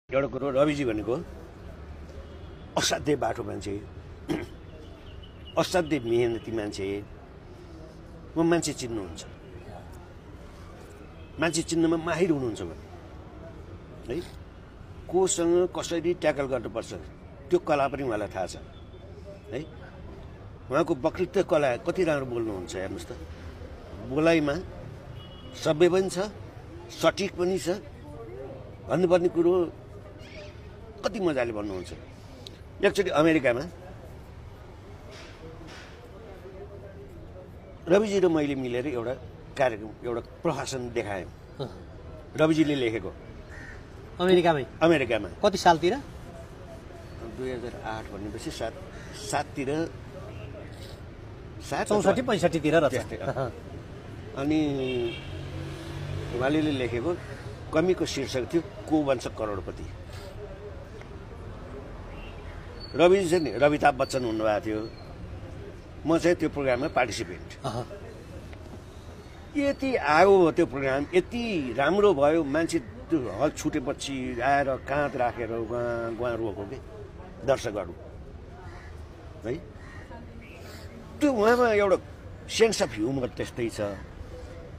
एउटा कुरो रविजी भनेको असाध्यै बाठो मान्छे, असाध्यै मेहनती मान्छे। म मान्छे चिन्नुहुन्छ, मान्छे चिन्नमा माहिर हुनुहुन्छ है। कोसँग कसरी ट्याकल गर्नुपर्छ त्यो कला पनि उहाँलाई थाहा छ है। उहाँको वक्तृत्व कला कति राम्रो बोल्नुहुन्छ हेर्नुहोस् त। बोलाइमा सभ्य पनि छ, सठिक पनि छ, भन्नुपर्ने कुरो कति मजाले भन्नुहुन्छ। एकचोटि अमेरिकामा रविजी र मैले मिलेर एउटा कार्यक्रम, एउटा प्रकाशन देखायौँ। रविजीले लेखेको अमेरिकामा कति सालतिर? 2008 भनेपछि 7तिर 64-65 तिर रहेछ। अनि उहाँले लेखेको कमीको शीर्षक थियो को बन्छ करोडपति। रविजी चाहिँ नि रविताभ बच्चन हुनुभएको थियो, म चाहिँ त्यो प्रोग्राममा पार्टिसिपेन्ट। यति आयो त्यो प्रोग्राम, यति राम्रो भयो। मान्छे त्यो हल छुटेपछि आएर काँध राखेर उहाँ रोको कि दर्शकहरू है। त्यो उहाँमा एउटा सेन्स अफ ह्युमर त्यस्तै छ,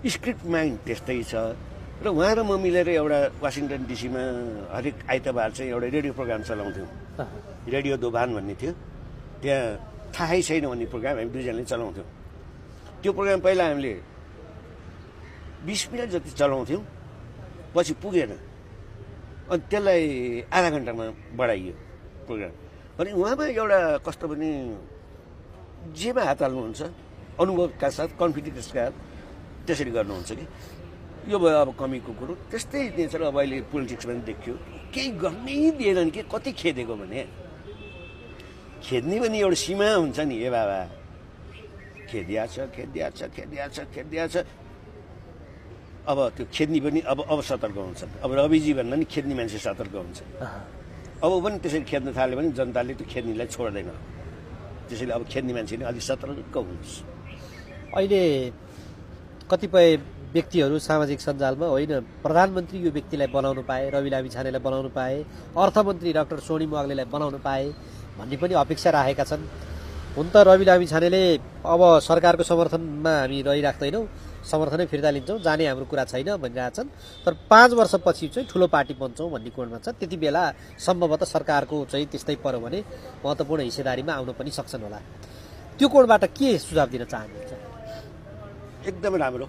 स्क्रिप्ट माइन्ड त्यस्तै छ। र उहाँ र म मिलेर एउटा वासिङटन डिसीमा हरेक आइतबार चाहिँ एउटा रेडियो प्रोग्राम चलाउँथ्यौँ। रेडियो दोभान भन्ने थियो त्यहाँ, थाहै छैन भन्ने प्रोग्राम हामी दुईजनाले चलाउँथ्यौँ। त्यो प्रोग्राम पहिला हामीले 20 मिनट जति चलाउँथ्यौँ, पछि पुगेन, अनि त्यसलाई आधा घन्टामा बढाइयो प्रोग्राम। अनि उहाँमा एउटा कस्तो पनि जेमा हात हाल्नुहुन्छ, अनुभवका साथ, कन्फिडेन्सका साथ त्यसरी गर्नुहुन्छ कि यो भयो अब कमीको कुरो। त्यस्तै नेचर अब अहिले पोलिटिक्समा पनि देखियो, केही गर्नै दिएनन् कि कति खेदेको भने खेद्ने पनि एउटा सीमा हुन्छ नि। ए बाबा खेदिया छ। अब त्यो खेद्ने पनि अब सतर्क हुन्छन्। अब रविजी भन्दा नि खेद्ने मान्छे सतर्क हुन्छ। अब पनि त्यसरी खेद्न थाल्यो भने जनताले त्यो खेद्नेलाई छोड्दैन। त्यसैले अब खेद्ने मान्छे नि अलिक सतर्क हुन्छ। अहिले कतिपय व्यक्तिहरू सामाजिक सञ्जालमा होइन प्रधानमन्त्री यो व्यक्तिलाई बनाउनु पाए, रवि लामिछानेलाई बनाउनु पाए, अर्थमन्त्री डाक्टर सोनी मोवाग्लेलाई बनाउनु पाए भन्ने पनि अपेक्षा राखेका छन्। हुन त रवि लामिछानेले अब सरकारको समर्थनमा हामी रहिराख्दैनौँ, समर्थनै फिर्ता लिन्छौँ, जाने हाम्रो कुरा छैन भनिरहेछन्। तर 5 वर्षपछि चाहिँ ठुलो पार्टी बन्छौँ भन्ने कोणमा छ। त्यति बेला सम्भवतः सरकारको चाहिँ त्यस्तै पर्यो भने महत्त्वपूर्ण हिस्सेदारीमा आउन पनि सक्छन् होला। त्यो कोणबाट के सुझाव दिन चाहनुहुन्छ? एकदमै राम्रो।